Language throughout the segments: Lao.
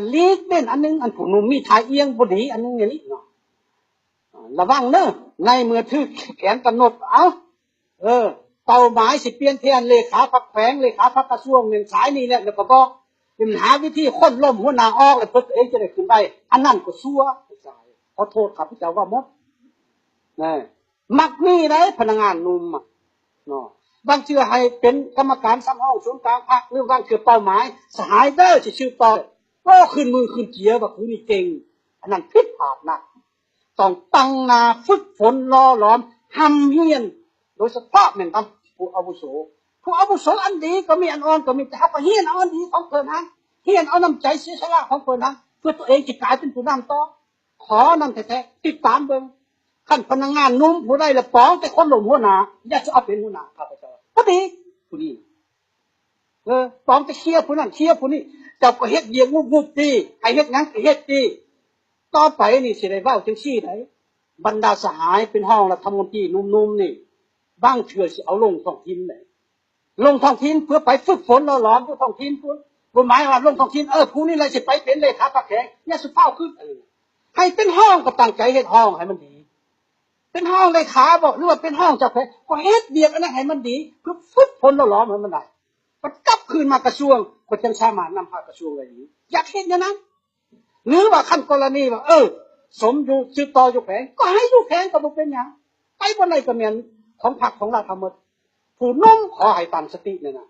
ຫຼີກເວັ້ນອັນໜຶ່ງ, ອັນຜູ້ໜຸ່ມມີທ່າອ່ຽງບໍ່ດີອັນໜຶ່ງນີ້ເນາະ. ລະວັງເດີ, ໃນເມື່ອຖືກແຜນກຳນົດ ເອົ້າ ເອີ ເປົ້າໝາຍຊິປ່ຽນແທນເລຂາພັກແຂວງ ເລຂາພັກກະຊວງ ແມ່ນສາຍນີ້ແຫຼະ ແລ້ວກໍບອກ ເປັນຫາວິທີໂຄ່ນລົ້ມຫົວໜ້າອອກ ແລ້ວເພື່ອຕົວເອງຈະໄດ້ຂຶ້ນໄດ້ ອັນນັ້ນກໍຊົ່ວ. ຂໍໂທດ ຂ້າພະເຈົ້າເວົ້າໝົດນະ. ມັກມີໄດ໋ພະນັກງານໜຸ່ມເນາະ, ບາງເທື່ອໃຫ້ເປັນກຳມະການສຳຮອງສູນກາງພັກ ຫຼືບາງເທື່ອເປົ້າໝາຍ ສະຫາຍເດີ ຊິສືບຕໍ່. ໂອ້ ຂຶ້ນມືຂຶ້ນເຈຍວ່າຜູ້ນີ້ເກັ່ງ, ອັນນັ້ນຜິດພາດນະ. ຕ້ອງຕັ້ງໜ້າຝຶກຝົນ ຫຼໍ່ຫຼອມ ຮ່ຳຮຽນ, ໂດຍສະເພາະແມ່ນກັບຜູ້ອາວຸໂສ. ຜູ້ອາວຸໂສອັນດີກໍມີ ອັນອ່ອນກໍມີ, ແຕ່ເຮົາກໍຮຽນເອົາອັນດີຂອງເພິ່ນຫັ້ນ, ຮຽນເອົານ້ຳໃຈເສຍສະຫຼະຂອງເພິ່ນຫັ້ນ ເພື່ອຕົວເອງຈະກາຍເປັນຜູ້ນຳຕໍ່. ຂໍນຳແທ້ໆ ຕິດຕາມເບິ່ງ. ຄັນພະນັກງານໜຸ່ມຜູ້ໃດລະປອງແຕ່ຄົນລົ້ມຫົວໜ້າ, ຢ່າຊິເອົາເປັນຫົວໜ້າ ຂ້າພະເຈົ້າ ບໍ່ດີຜູ້ນີ້. ເອີ ຕ້ອງໄປເຄຍຜູ້ນັ້ນເຄຍຜູ້ນີ້, ເຈົ້າກໍເຮັດວຽກງຸບໆຕິ, ໃຫ້ເຮັດຫຍັງກໍເຮັດຕິ. ຕໍ່ໄປນີ້ຊິໄດ້ເວົ້າຈັ່ງຊີ້ໄດ໋, ບັນດາສະຫາຍເປັນຮອງລັດຖະມົນຕີໜຸ່ມໆນີ້ ບາງເທື່ອຊິເອົາລົງທ້ອງຖິ່ນໄດ໋, ລົງທ້ອງຖິ່ນເພື່ອໄປຝຶກຝົນຫຼໍ່ຫຼອມຢູ່ທ້ອງຖິ່ນພຸ້ນ. ບໍ່ໝາຍວ່າລົງທ້ອງຖິ່ນ ເອີ ຜູ້ນີ້ລະຊິໄປເປັນເລຂາພັກແຂວງ, ຢ່າສຸພາວຄື ໃຫ້ເປັນຮອງກໍຕັ້ງໃຈເຮັດຮອງໃຫ້ມັນດີ, ເປັນຮອງເລຂາບໍ ຫຼືວ່າເປັນຮອງເຈົ້າແຂວງ ກໍເຮັດວຽກອັນນັ້ນໃຫ້ມັນດີ ເພື່ອຝຶກຝົນຫຼໍ່ຫຼອມໃຫ້ມັນໄດ້. ມັນກັບຄືນມາກະຊວງ ກໍຈັ່ງສາມາດນຳພາກະຊວງໄດ້ດີ. ຢາກເຮັດແນວນັ້ນ ຫຼືວ່າຄັນກໍລະນີວ່າ ເອີ ສົມຢູ່ ສືບຕໍ່ຢູ່ແຂວງ ກໍໃຫ້ຢູ່ແຂວງກໍບໍ່ເປັນຫຍັງ, ໄປບ່ອນໃດກໍແມ່ນຂອງພັກຂອງລັດເຮົາໝົດ. ຜູ້ໜຸ່ມຂໍໃຫ້ຕັ້ງສະຕິແນວນັ້ນ.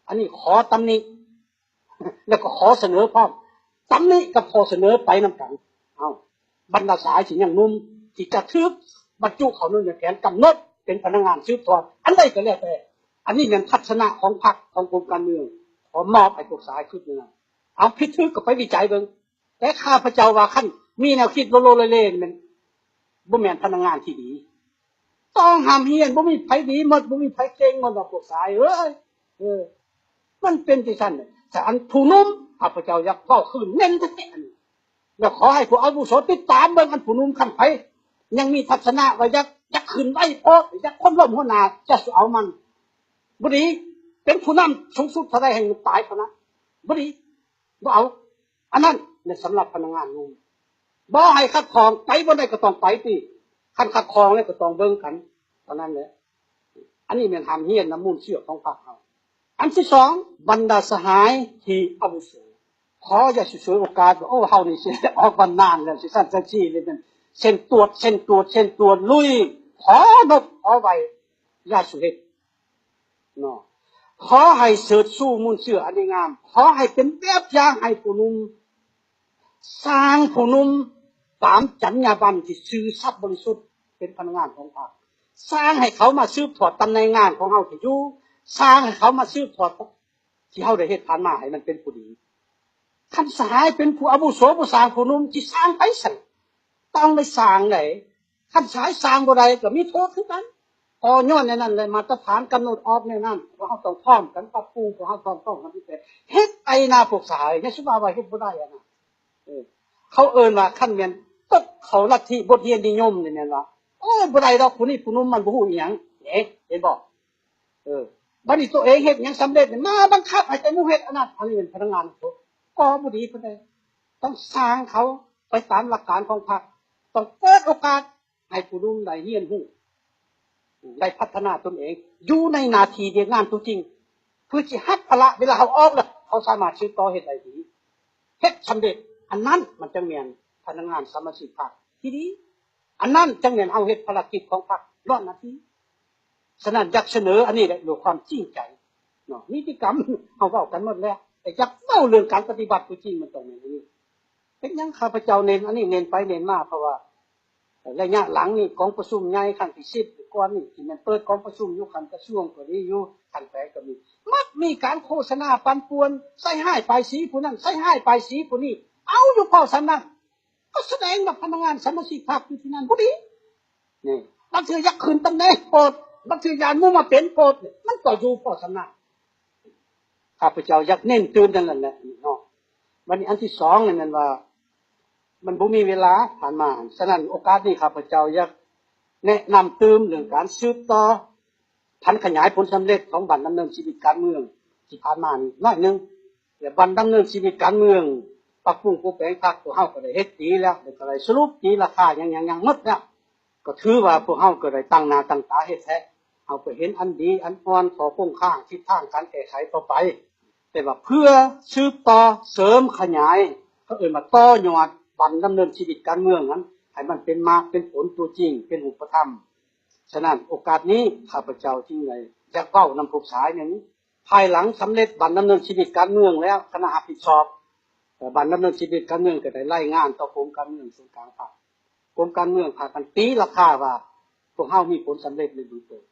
ອັນນີ້ຂໍຕຳໜິ ແລ້ວກໍຂໍສະເໜີພ້ອມ, ຕຳໜິກັບຂໍ້ສະເໜີໄປນຳກັນ. ເອົ້າ ບັນດາສາຍທີ່ຍັງໜຸ່ມ ທີ່ຈະຖືກບັນຈຸເຂົ້າໃນແຜນກຳນົດເປັນພະນັກງານສືບທອດ ອັນໃດກໍແລ້ວແຕ່. ອັນນີ້ແມ່ນທັດສະນະຂອງພັກ ຂອງກົມການເມືອງ, ຂໍມອບໃຫ້ພວກສາຍຄິດນີ້ນະ. ເອົາ ຜິດຖືກກໍໄປວິໄຈເບິ່ງ, ແຕ່ຂ້າພະເຈົ້າວ່າ ຄັນມີແນວຄິດໂລໂລເລເລນີ້ ແມ່ນ ບໍ່ແມ່ນພະນັກງານທີ່ດີ. ຕ້ອງຮ່ຳຮຽນ, ບໍ່ມີໃຜດີໝົດ, ບໍ່ມີໃຜເກັ່ງໝົດດອກ ພວກສາຍເອີຍ. ເອີ ມັນເປັນຈັ່ງຊັ້ນ. ແຕ່ອັນຜູ້ໜຸ່ມ ຂ້າພະເຈົ້າຢາກເວົ້າຄືນເນັ້ນແທ້ໆ ອັນນີ້ ແລ້ວຂໍໃຫ້ຜູ້ອາວຸໂສຕິດຕາມເບິ່ງ ອັນຜູ້ໜຸ່ມ ຄັນໃຜຍັງມີທັດສະນະວ່າຢາກ ຢາກຂຶ້ນໄວໂພດ, ຢາກຄົນລົ້ມຫົວໜ້າ, ຢ່າສູ່ເອົາມັນ, ບໍ່ດີ. ເປັນຜູ້ນຳສູງສຸດເທົ່າໃດ ໃຫ້ມັນຕາຍເທົ່ານັ້ນ, ບໍ່ດີ. ບໍ່ເອົາ. ອັນນັ້ນແມ່ນສຳລັບພະນັກງານໜຸ່ມ. ບໍ່ໃຫ້ຂັດຂ້ອງ, ໄປບ່ອນໃດກໍຕ້ອງໄປຕິ. ຄັນຂັດຂ້ອງແລ້ວກໍຕ້ອງເບິ່ງກັນເທົ່ານັ້ນແຫຼະ. ອັນນີ້ແມ່ນຮ່ຳຮຽນນຳມູນເຊື້ອຂອງພັກເຮົາ. ອັນທີສອງ, ບັນດາສະຫາຍທີ່ອາວຸໂສ, ຂໍຢ່າຊິສວຍໂອກາດວ່າ ໂອ້ ເຮົານີ້ຊິໄດ້ອອກບັນນານແລ້ວ, ຊິຊັ້ນຊັ້ນຊີ້ເລີຍ. ແມ່ນເສັ້ນຕວດ, ເສັ້ນຕວດ, ເສັ້ນຕວດ, ລຸຍ, ຂໍນົບ ຂໍໄຫວ້, ຢ່າສູ່ເຮັດ. ເນາະ, ຂໍໃຫ້ເຊີດຊູມູນເຊື້ອອັນດີງາມ, ຂໍໃຫ້ເປັນແບບຢ່າງໃຫ້ຜູ້ໜຸ່ມ, ສ້າງຜູ້ໜຸ່ມຕາມຈັນຍາບັນທີ່ຊື່ສັດບໍລິສຸດ ເປັນພະນັກງານຂອງພັກ, ສ້າງໃຫ້ເຂົາມາສືບທອດຕຳແໜ່ງງານຂອງເຮົາທີ່ຢູ່, ສ້າງໃຫ້ເຂົາມາສືບທອດທີ່ເຮົາໄດ້ເຮັດຜ່ານມາໃຫ້ມັນເປັນຜູ້ດີ. ຄັນສະຫາຍເປັນຜູ້ອາວຸໂສບໍ່ສ້າງຜູ້ໜຸ່ມ ຊິສ້າງໃຜຊັ້ນ? ຕ້ອງໄດ້ສ້າງໃດ. ຄັນສາຍສ້າງບໍ່ໄດ້ກໍມີໂທດຄືກັນ. ກໍຍ້ອນແນວນັ້ນແຫຼະ ມາດຕະຖານກຳນົດອອກແນວນັ້ນ ວ່າເຮົາຕ້ອງພ້ອມກັນປັບປຸງ, ພວກເຮົາຕ້ອງ ຕ້ອງທຳອີກແຕ່ເຮັດໄປນາພວກສາຍ. ຢ່າຊິວ່າ ວ່າເຮັດບໍ່ໄດ້ຫັ້ນນະ. ເອີ ເຂົາເອີ້ນວ່າ ຄັນແມ່ນຕົກເຂົ້າລັດທິບົດຮຽນນິຍົມນີ້ແມ່ນວ່າ ໂອ້ຍ ບໍ່ໄດ້ດອກ, ຜູ້ນີ້ຜູ້ໜຸ່ມມັນບໍ່ຮູ້ອີ່ຫຍັງ. ເອີ ເຫັນບໍ່? ເອີ ບັດນີ້ຕົວເອງເຮັດຫຍັງສຳເລັດນີ້ ມາບັງຄັບໃຫ້ແຕ່ໝູ່ເຮັດອັນນັ້ນ, ອັນນີ້ແມ່ນພະນັກງານ ກໍບໍ່ດີປານໃດ. ຕ້ອງສ້າງເຂົາໄປຕາມຫຼັກການຂອງພັກ, ຕ້ອງເປີດໂອກາດໃຫ້ຜູ້ໜຸ່ມໄດ້ຮຽນຮູ້, ໄດ້ພັດທະນາຕົນເອງ ຢູ່ໃນໜ້າທີ່ວຽກງານຕົວຈິງ, ເພື່ອຊິຮັບພາລະເວລາເຮົາອອກແລ້ວ ເຂົາສາມາດສືບຕໍ່ເຮັດໄດ້ດີ, ເຮັດສຳເລັດ. ອັນນັ້ນມັນຈັ່ງແມ່ນພະນັກງານສະມາຊິກພັກທີ່ດີ. ອັນນັ້ນຈັ່ງແມ່ນເຮົາເຮັດພາລະກິດຂອງພັກ ລ້ອນໜ້າທີ່. ສະນັ້ນ ຢາກສະເໜີອັນນີ້ແຫຼະ ດ້ວຍຄວາມຈິງໃຈເນາະ. ນິຕິກຳເຮົາເວົ້າກັນໝົດແລ້ວ, ແຕ່ຢາກເວົ້າເລື່ອງການປະຕິບັດຕົວຈິງ ມັນຕ້ອງແມ່ນອັນນີ້. ເປັນຫຍັງຂ້າພະເຈົ້າເນັ້ນອັນນີ້ ເນັ້ນໄປເນັ້ນມາ? ເພາະວ່າໄລຍະຫຼັງນີ້ ກອງປະຊຸມໃຫຍ່ຄັ້ງທີສິບກ່ອນນີ້ ທີ່ແມ່ນເປີດກອງປະຊຸມຢູ່ຂັ້ນກະຊວງກໍດີ, ຢູ່ຂັ້ນແຂວງກໍມີ, ມັກມີການໂຄສະນາປັ່ນປ່ວນ, ໃສ່ຮ້າຍປ້າຍສີຜູ້ນັ້ນ, ໃສ່ຮ້າຍປ້າຍສີຜູ້ນີ້, ເອົາຢູ່ພໍສ່ຳນັ້ນ. ກໍສະແດງວ່າພະນັກງານສະມາຊິກພັກຢູ່ທີ່ນັ້ນບໍ່ດີ. ນີ້ ບາງເທື່ອຢາກຂຶ້ນຕຳແໜ່ງໂພດ, ບາງເທື່ອຢ້ານໝູ່ມາເປັນໂພດ, ມັນກໍຢູ່ພໍສ່ຳນັ້ນ. ຂ້າພະເຈົ້າຢາກເນັ້ນຕື່ມນັ້ນແຫຼະເນາະ. ບັດນີ້ອັນທີສອງນີ້ແມ່ນວ່າ ມັນບໍ່ມີເວລາຜ່ານມາ. ສະນັ້ນ ໂອກາດນີ້ ຂ້າພະເຈົ້າຢາກແນະນຳຕື່ມເລື່ອງການສືບຕໍ່ ຜັນຂະຫຍາຍຜົນສຳເລັດຂອງບັ້ນດຳເນີນຊີວິດການເມືອງທີ່ຜ່ານມານີ້ໜ້ອຍໜຶ່ງ ແລະ ບັ້ນດຳເນີນຊີວິດການເມືອງ ປັບປຸງປຸງແປງພັກ ພວກເຮົາກໍໄດ້ເຮັດດີແລ້ວ ແລ້ວກໍໄດ້ສະຫຼຸບຕີລາຄາຫຍັງໆໝົດແລ້ວ ກໍຖືວ່າພວກເຮົາກໍໄດ້ຕັ້ງໜ້າຕັ້ງຕາເຮັດແທ້. ເຮົາກໍເຫັນອັນດີອັນອ່ອນ ຂໍ້ຄົງຄ້າງ ທິດທາງການແກ້ໄຂຕໍ່ໄປ. ແຕ່ວ່າເພື່ອສືບຕໍ່ເສີມຂະຫຍາຍ ເຂົາເອີ້ນວ່າຕໍ່ຍອດບັນດຳເນີນຊີວິດການເມືອງນັ້ນ ໃຫ້ມັນເປັນໝາກເປັນຜົນຕົວຈິງ ເປັນຮູບປະທຳ. ສະນັ້ນໂອກາດນີ້ ຂ້າພະເຈົ້າຈຶ່ງໄດ້ຢາກເວົ້ານຳພວກຊາຍແນວນີ້. ພາຍຫຼັງສຳເລັດບັນດຳເນີນຊີວິດການເມືອງແລ້ວ ຄະນະຮັບຜິດຊອບ ເອີ ບັນດຳເນີນຊີວິດການເມືອງກໍໄດ້ລາຍງານຕໍ່ກົມການເມືອງສູນກາງພັກ. ກົມການເມືອງພາກັນຕີລາຄາວ່າ ພວກເຮົາມີຜົນສຳເລັດໃນເບື້ອງຕົ້ນ.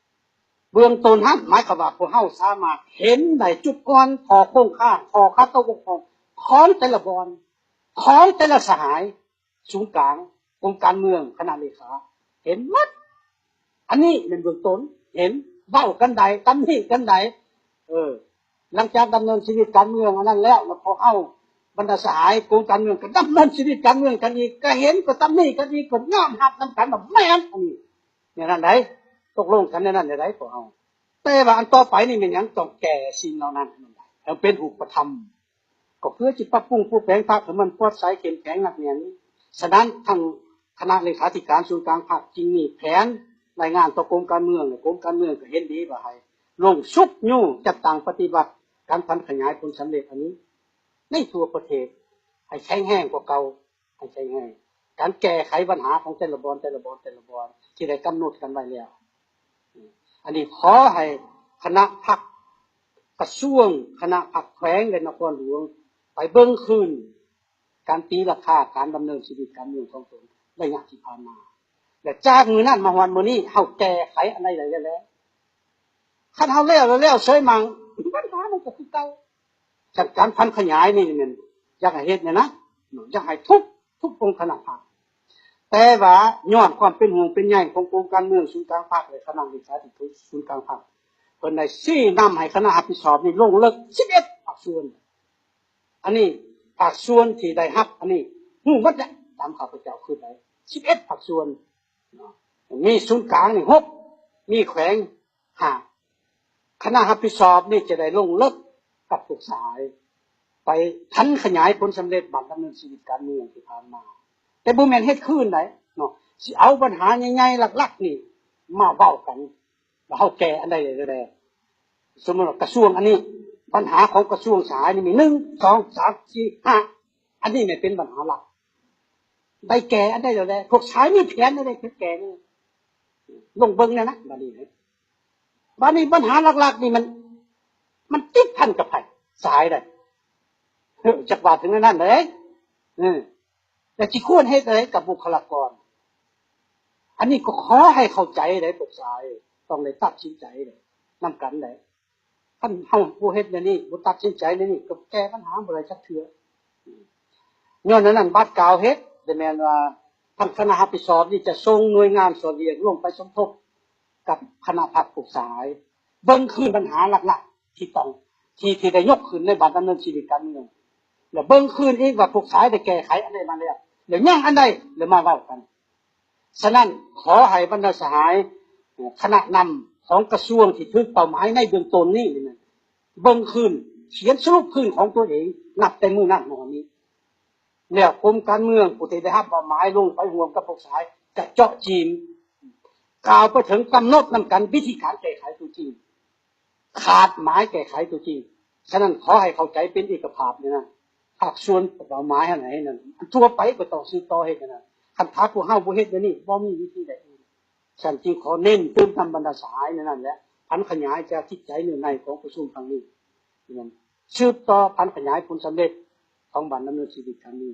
ເບື້ອງຕົ້ນຫັ້ນໝາຍຄວາມວ່າ ພວກເຮົາສາມາດເຫັນໄດ້ຈຸດອ່ອນ ຂໍ້ຄົງຄ້າງ ຂໍ້ຂັດຕົກບົກຜ່ອງຂອງແຕ່ລະບ່ອນ ຂອງແຕ່ລະສະຫາຍ ສູນກາງ ກົມການເມືອງ ຄະນະເລຂາ ເຫັນໝົດ. ອັນນີ້ແມ່ນເບື້ອງຕົ້ນ ເຫັນ ເວົ້າກັນໄດ້ ຕຳໜິກັນໄດ້. ເອີ ຫຼັງຈາກດຳເນີນຊີວິດການເມືອງອັນນັ້ນແລ້ວ ແລ້ວພວກເຮົາບັນດາສະຫາຍກົມການເມືອງກໍດຳເນີນຊີວິດການເມືອງກັນອີກ ກໍເຫັນ ກໍຕຳໜິກັນອີກ ກໍຍອມຮັບນຳກັນວ່າແມ່ນ ອັນນີ້ແນວນັ້ນໃດ໋ ຕົກລົງກັນແນວນັ້ນໃດ໋ພວກເຮົາ. ແຕ່ວ່າອັນຕໍ່ໄປນີ້ແມ່ນຫຍັງ? ຕ້ອງແກ້ສິ່ງເຫຼົ່ານັ້ນໃຫ້ມັນໄດ້ ໃຫ້ເປັນຮູບປະທຳ. ກໍເພື່ອຊິປັບປຸງປຸງແປງພັກໃຫ້ມັນປອດໃສ ເຂັ້ມແຂງ ໜັກແໜ້ນ. ສະນັ້ນ ທາງຄະນະເລຂາທິການສູນກາງພັກຈຶ່ງມີແຜນລາຍງານຕໍ່ກົມການເມືອງ ແລະ ກົມການເມືອງກໍເຫັນດີວ່າໃຫ້ລົງຊຸກຍູ້ຈັດຕັ້ງປະຕິບັດການຜັນຂະຫຍາຍຜົນສຳເລັດອັນນີ້ໃນທົ່ວປະເທດ ໃຫ້ແຂງແຮງກວ່າເກົ່າ ໃຫ້ແຂງແຮງ ການແກ້ໄຂບັນຫາຂອງແຕ່ລະບ່ອນ ແຕ່ລະບ່ອນ ແຕ່ລະບ່ອນ ທີ່ໄດ້ກຳນົດກັນໄວ້ແລ້ວ. ອັນນີ້ຂໍໃຫ້ຄະນະພັກກະຊວງ ຄະນະພັກແຂວງ ແລະ ນະຄອນຫຼວງ ໄປເບິ່ງຄືນການຕີລາຄາການດຳເນີນຊີວິດການເມືອງຂອງຕົນໄລຍະທີ່ຜ່ານມາ ແລະ ຈາກມື້ນັ້ນມາຮອດມື້ນີ້ ເຮົາແກ້ໄຂອັນໃດໄດ້ແລ້ວ? ຄັນເຮົາແລ້ວແລ້ວເສີຍໝັ່ງ ບັນຫາມັນກໍຄືເກົ່າ. ສະນັ້ນການຜັນຂະຫຍາຍນີ້ແມ່ນຢາກໃຫ້ເຮັດແນວນັ້ນ ຢາກໃຫ້ທຸກ ທຸກອົງຄະນະພັກ ແຕ່ວ່າຍ້ອນຄວາມເປັນຫ່ວງເປັນໃຍຂອງກົມການເມືອງສູນກາງພັກ ແລະ ຄະນະເລຂາທິການສູນກາງພັກ ເພິ່ນໄດ້ຊີ້ນຳໃຫ້ຄະນະຮັບຜິດຊອບນີ້ລົງເລິກສິບເອັດພາກສ່ວນ. ອັນນີ້ພາກສ່ວນທີ່ໄດ້ຮັບອັນນີ້ຮູ້ໝົດແລ້ວ ຕາມຂ້າພະເຈົ້າຄືໄດ້ສິບເອັດພາກສ່ວນ ມີສູນກາງນີ້ຫົກ ມີແຂວງຫ້າ. ຄະນະຮັບຜິດຊອບນີ້ຈະໄດ້ລົງເລິກກັບພວກສາຍ ໄປຜັນຂະຫຍາຍຜົນສຳເລັດບັດດຳເນີນຊີວິດການເມືອງທີ່ຜ່ານມາ ແຕ່ບໍ່ແມ່ນເຮັດຄືນໃດເນາະ ຊິເອົາບັນຫາໃຫຍ່ໆຫຼັກໆນີ້ມາເວົ້າກັນ ວ່າເຮົາແກ້ອັນໃດແລ້ວແດ່. ສົມມຸດວ່າກະຊວງອັນນີ້ ບັນຫາຂອງກະຊວງສາຍນີ້ມີໜຶ່ງ ສອງ ສາມ ສີ່ ຫ້າ ອັນນີ້ແມ່ນເປັນບັນຫາຫຼັກ ໄດ້ແກ້ອັນໃດແລ້ວແດ່ ພວກສາຍມີແຜນແນວໃດເພິ່ນແກ້ນີ້ ລົງເບິ່ງແດ່ນະ ບາດນີ້ ບາດນີ້ບັນຫາຫຼັກໆນີ້ມັນ ມັນຕິດພັນກັບໃຜ ສາຍໃດ ເອີ ຈັກວ່າເຖິງແນວນັ້ນເດ້ ເອີ ແລ້ວຊິຄວນເຮັດໃດກັບບຸກຄະລາກອນ ອັນນີ້ກໍຂໍໃຫ້ເຂົ້າໃຈໃດ ພວກສາຍ ຕ້ອງໄດ້ຕັດສິນໃຈນຳກັນໃດ ຄັນເຮົາບໍ່ເຮັດແນວນີ້ ບໍ່ຕັດສິນໃຈແນວນີ້ ກໍແກ້ບັນຫາບໍ່ໄດ້ຈັກເທື່ອ. ຍ້ອນນັ້ນ ບາດກາວເຮັດ ແຕ່ແມ່ນວ່າທາງຄະນະຮັບຜິດຊອບນີ້ຈະສົ່ງໜ່ວຍງານສ່ວນວຽກລົງໄປສົມທົບກັບຄະນະພັກພວກສາຍ ເບິ່ງຄືນບັນຫາຫຼັກໆທີ່ຕ້ອງ ທີ່ ທີ່ໄດ້ຍົກຂຶ້ນໃນບັດດຳເນີນຊີວິດການເມືອງ ແລ້ວເບິ່ງຄືນອີກວ່າພວກສາຍໄດ້ແກ້ໄຂອັນໃດມາແລ້ວ ແລ້ວຍັງອັນໃດ ແລ້ວມາເວົ້າກັນ. ສະນັ້ນ ຂໍໃຫ້ບັນດາສະຫາຍ ເອີ ຄະນະນຳຂອງກະຊວງທີ່ຖືກເປົ້າໝາຍໃນເບື້ອງຕົ້ນນີ້ ເບິ່ງຄືນ ຂຽນສະຫຼຸບຄືນຂອງຕົວເອງ ນັບແຕ່ມື້ນັ້ນມາຮອດນີ້ ແລ້ວກົມການເມືອງຜູ້ທີ່ໄດ້ຮັບມອບໝາຍລົງໄປຮ່ວມກັບພວກສາຍ ຈະເຈາະຈີນ ກ່າວໄປເຖິງກຳນົດນຳກັນວິທີການແກ້ໄຂຕົວຈິງ ຄາດໝາຍແກ້ໄຂຕົວຈິງ. ສະນັ້ນ ຂໍໃຫ້ເຂົ້າໃຈເປັນເອກະພາບໃນນັ້ນ ພາກສ່ວນເປົ້າໝາຍຫັ້ນໃຫ້ນັ້ນ ອັນທົ່ວໄປກໍຕ້ອງສືບຕໍ່ເຮັດແນວນັ້ນ. ຄັນຖ້າພວກເຮົາບໍ່ເຮັດແນວນີ້ ບໍ່ມີວິທີໃດອື່ນ. ສະນັ້ນຈຶ່ງຂໍເນັ້ນຕື່ມນຳບັນດາສະຫາຍໃນນັ້ນແຫຼະ ຜັນຂະຫຍາຍຈາກຈິດໃຈເນື້ອໃນຂອງປະຊຸມຄັ້ງນີ້ ນັ້ນ ສືບຕໍ່ຜັນຂະຫຍາຍຜົນສຳເລັດຂອງບັນດຳເນີນຊີວິດຄັ້ງນີ້